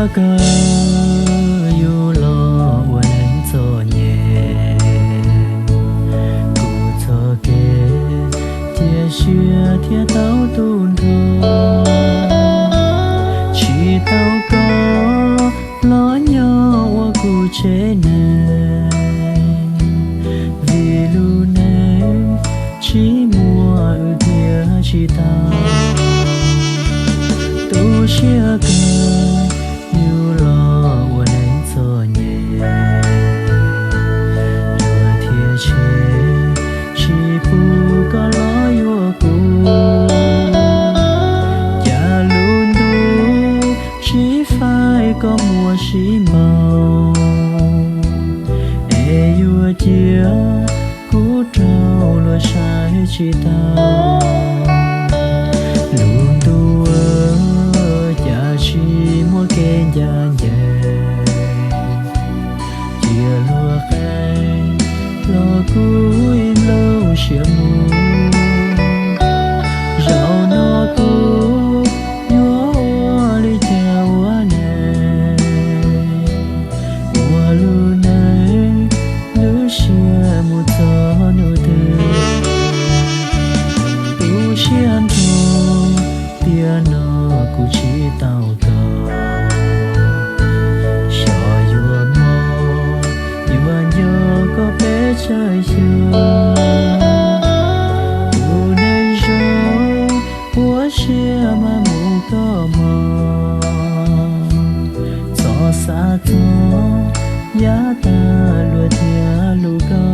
Kawg yus los ua neeg txom nyem, kuv txoj kev cia siab thiaj tau tu nrho, tsis tau koj los nyob ua kuv tsev neeg, vim lub neej tsis muaj wb thiaj tsis tau. Tu siab kawg yus los ua neeg txom nyem, yuav thiab tseg tsis pub koj los yuav kuv. Cas lub ntuj tsis faib koj muaj siab npaum, es yuav cia kuv raug luag saib tsis taus. Lub ntuj, cas tsis muaj kev ncaj ncees, cia luag qeeb los kuv ib nplooj siab mus. Zaum no kuv yuav ua li cas ua neej, ua lub neej lub siab mus txog hnub twg. Tu siab ntau, tiam no kuv tsis tau koj, xyov yuav mob yuav nco koj peb tsawg xyoo. Tus neeg zoo ua siab mas mus koj mog, txhob xav txog yav tag luag thiaj hlub koj.